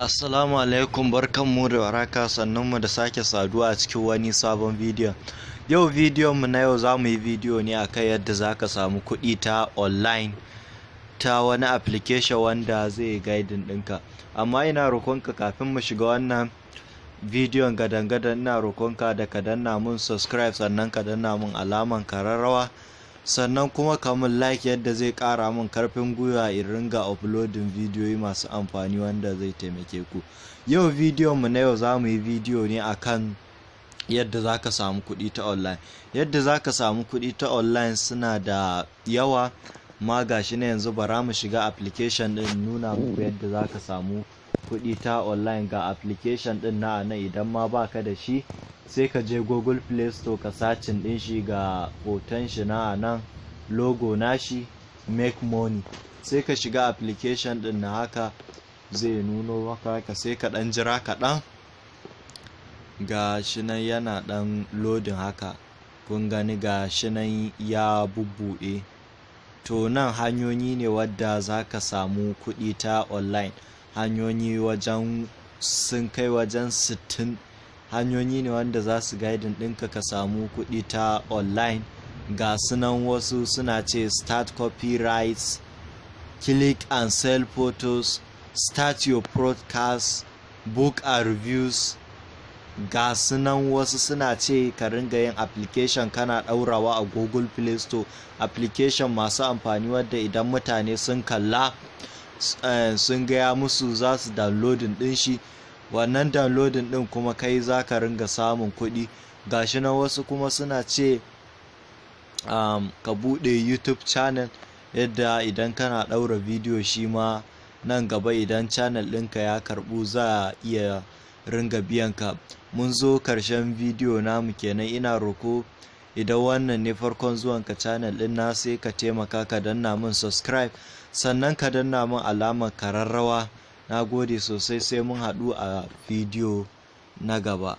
Assalamu alaikum, barkanmu da warhaka, sannunmu da sake saduwa a cikin wani sabon bidiyon. Yau bidiyon mu na yau, za mu yi bidiyo ne akan yadda za ka samu kuɗi ta online ta wani application wanda zai yi guiding ɗinka. Amma ina roƙonka, kafin mu shiga wannan bidiyon gadan-gadan, ina roƙonka da ka danna mun subscribe, sannan ka danna mun alaman kararrawa, sannan kuma ka mun like, yadda zai ƙara mun karfin gwiwa in ringa uploading bidiyoyi masu amfani wanda zai taimake ku. Yau bidiyon mu na yau, za mu yi bidiyo ne akan yadda za ka samu kuɗi ta online. Yadda za ka samu kuɗi ta online suna da yawa ma. Gashi na yanzu, bara mu shiga application ɗin, nuna muku yadda za ka samu kuɗi ta online. Ga application ɗin na nan. Idan ma baka da shi, sai ka je Google Play Store ka searching ɗin shi. Ga hoton shi na nan, logo nashi, Make Money. Sai ka shiga application ɗin na haka, zai nuno maka haka. Sai ka ɗan jira kaɗan. Ga shi nan yana ɗan loading haka. Kun gani, ga shi nan ya bubbuɗe. To, nan hanyoyi ne wadda za ka samu kuɗi ta online. Hanyoyi wajen sun kai wajen 60. Hanyoyi ne wanda za su guiding ɗinka ka samu kuɗi ta online. Ga sunan, wasu suna ce start copyrights, click and sell photos, start your podcast, book and reviews. Ga sunan, wasu suna ce ka ringa yin application kana ɗaurawa a Google Play Store, application masu amfani wadda idan mutane sun kalla, sun gaya musu, za su downloading ɗin shi. Wannan downloading ɗin kuma kai za ka ringa samun kuɗi. Gashi nan, wasu kuma suna ce ka buɗe YouTube channel, yadda idan kana ɗaura bidiyo, shi ma nan gaba idan channel ɗinka ya karɓu, za a iya ringa biyan ka. Mun zo karshen bidiyo namu kenan. Ina roko, idan wannan ne farkon zuwanka channel ɗin na, sai ka taimaka ka danna min subscribe, sannan ka danna min alamar kararrawa. Na gode sosai, sai mun haɗu a bidiyo na gaba.